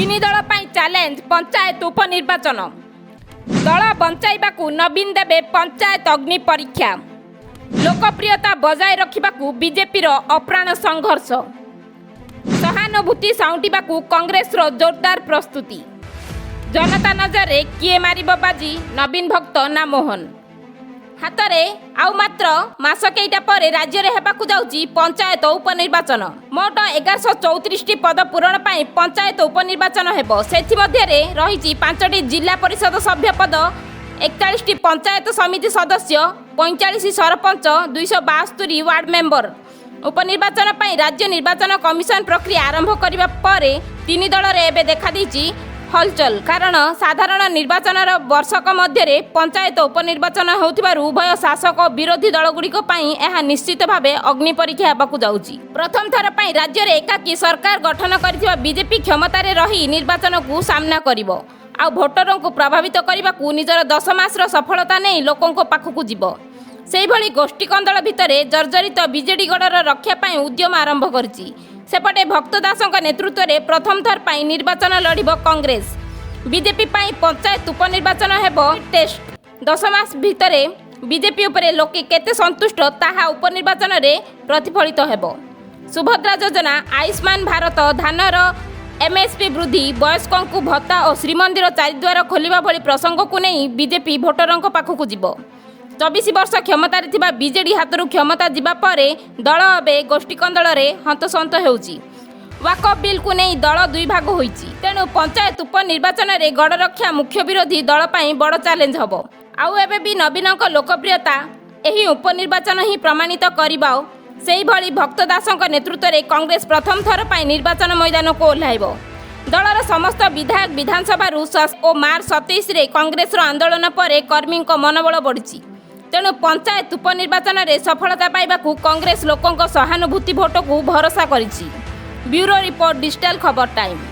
ତିନି ଦଳ ପାଇଁ ଚ୍ୟାଲେଞ୍ଜ ପଞ୍ଚାୟତ ଉପନିର୍ବାଚନ। ଦଳ ବଞ୍ଚାଇବାକୁ ନବୀନ ଦେବେ ପଞ୍ଚାୟତ ଅଗ୍ନି ପରୀକ୍ଷା। ଲୋକପ୍ରିୟତା ବଜାୟ ରଖିବାକୁ ବିଜେପିର ଅପ୍ରାଣ ସଂଘର୍ଷ। ସହାନୁଭୂତି ସାଉଁଟିବାକୁ କଂଗ୍ରେସର ଜୋରଦାର ପ୍ରସ୍ତୁତି। ଜନତା ନଜରରେ କିଏ ମାରିବ ବାଜି, ନବୀନ ଭକ୍ତ ନା ମୋହନ? ହାତରେ ଆଉ ମାତ୍ର ମାସ କେଇଟା ପରେ ରାଜ୍ୟରେ ହେବାକୁ ଯାଉଛି ପଞ୍ଚାୟତ ଉପନିର୍ବାଚନ। ମୋଟ 1134ଟି ପଦ ପୂରଣ ପାଇଁ ପଞ୍ଚାୟତ ଉପନିର୍ବାଚନ ହେବ। ସେଥିମଧ୍ୟରେ ରହିଛି ପାଞ୍ଚଟି ଜିଲ୍ଲା ପରିଷଦ ସଭ୍ୟ ପଦ, 41ଟି ପଞ୍ଚାୟତ ସମିତି ସଦସ୍ୟ, 45 ସରପଞ୍ଚ, 272 ୱାର୍ଡ ମେମ୍ବର। ଉପନିର୍ବାଚନ ପାଇଁ ରାଜ୍ୟ ନିର୍ବାଚନ କମିଶନ ପ୍ରକ୍ରିୟା ଆରମ୍ଭ କରିବା ପରେ ତିନି ଦଳରେ ଏବେ ଦେଖାଦେଇଛି ହଲଚଲ। କାରଣ ସାଧାରଣ ନିର୍ବାଚନର ବର୍ଷକ ମଧ୍ୟରେ ପଞ୍ଚାୟତ ଉପନିର୍ବାଚନ ହେଉଥିବାରୁ ଉଭୟ ଶାସକ ଓ ବିରୋଧୀ ଦଳଗୁଡ଼ିକ ପାଇଁ ଏହା ନିଶ୍ଚିତ ଭାବେ ଅଗ୍ନି ପରୀକ୍ଷା ହେବାକୁ ଯାଉଛି। ପ୍ରଥମ ଥର ପାଇଁ ରାଜ୍ୟରେ ଏକାକୀ ସରକାର ଗଠନ କରିଥିବା ବିଜେପି କ୍ଷମତାରେ ରହି ନିର୍ବାଚନକୁ ସାମ୍ନା କରିବ, ଆଉ ଭୋଟରଙ୍କୁ ପ୍ରଭାବିତ କରିବାକୁ ନିଜର 10 ମାସର ସଫଳତା ନେଇ ଲୋକଙ୍କ ପାଖକୁ ଯିବ। ସେହିଭଳି ଗୋଷ୍ଠୀ କନ୍ଦଳ ଭିତରେ ଜର୍ଜରିତ ବିଜେଡି ଗଡ଼ର ରକ୍ଷା ପାଇଁ ଉଦ୍ୟମ ଆରମ୍ଭ କରିଛି। ସେପଟେ ଭକ୍ତ ଦାସଙ୍କ ନେତୃତ୍ୱରେ ପ୍ରଥମ ଥର ପାଇଁ ନିର୍ବାଚନ ଲଢ଼ିବ କଂଗ୍ରେସ। ବିଜେପି ପାଇଁ ପଞ୍ଚାୟତ ଉପନିର୍ବାଚନ ହେବ ଟେଷ୍ଟ। 10 ମାସ ଭିତରେ ବିଜେପି ଉପରେ ଲୋକେ କେତେ ସନ୍ତୁଷ୍ଟ, ତାହା ଉପନିର୍ବାଚନରେ ପ୍ରତିଫଳିତ ହେବ। ସୁଭଦ୍ରା ଯୋଜନା, ଆୟୁଷ୍ମାନ ଭାରତ, ଧାନର ଏମ୍ଏସ୍ପି ବୃଦ୍ଧି, ବୟସ୍କଙ୍କୁ ଭତ୍ତା ଓ ଶ୍ରୀମନ୍ଦିର ଚାରିଦ୍ୱାର ଖୋଲିବା ଭଳି ପ୍ରସଙ୍ଗକୁ ନେଇ ବିଜେପି ଭୋଟରଙ୍କ ପାଖକୁ ଯିବ। 24 ବର୍ଷ କ୍ଷମତାରେ ଥିବା ବିଜେଡି ହାତରୁ କ୍ଷମତା ଯିବା ପରେ ଦଳ ଏବେ ଗୋଷ୍ଠୀ କନ୍ଦଳରେ ହନ୍ତସନ୍ତ ହେଉଛି। ୱାକଫ ବିଲ୍କୁ ନେଇ ଦଳ ଦୁଇ ଭାଗ ହୋଇଛି। ତେଣୁ ପଞ୍ଚାୟତ ଉପନିର୍ବାଚନରେ ଗଡ଼ ରକ୍ଷା ମୁଖ୍ୟ ବିରୋଧୀ ଦଳ ପାଇଁ ବଡ଼ ଚ୍ୟାଲେଞ୍ଜ ହେବ। ଆଉ ଏବେ ବି ନବୀନଙ୍କ ଲୋକପ୍ରିୟତା ଏହି ଉପନିର୍ବାଚନ ହିଁ ପ୍ରମାଣିତ କରିବ। ସେହିଭଳି ଭକ୍ତ ଦାସଙ୍କ ନେତୃତ୍ୱରେ କଂଗ୍ରେସ ପ୍ରଥମ ଥର ପାଇଁ ନିର୍ବାଚନ ମଇଦାନକୁ ଓହ୍ଲାଇବ। ଦଳର ସମସ୍ତ ବିଧାୟକ ବିଧାନସଭାରୁ ଓ ମାର୍ଚ୍ଚ 27ରେ କଂଗ୍ରେସର ଆନ୍ଦୋଳନ ପରେ କର୍ମୀଙ୍କ ମନୋବଳ ବଢ଼ିଛି। ତେଣୁ ପଞ୍ଚାୟତ ଉପନିର୍ବାଚନରେ ସଫଳତା ପାଇବାକୁ କଂଗ୍ରେସ ଲୋକଙ୍କ ସହାନୁଭୂତି ଭୋଟକୁ ଭରସା କରିଛି। ବ୍ୟୁରୋ ରିପୋର୍ଟ, ଡିଜିଟାଲ ଖବର ଟାଇମ୍।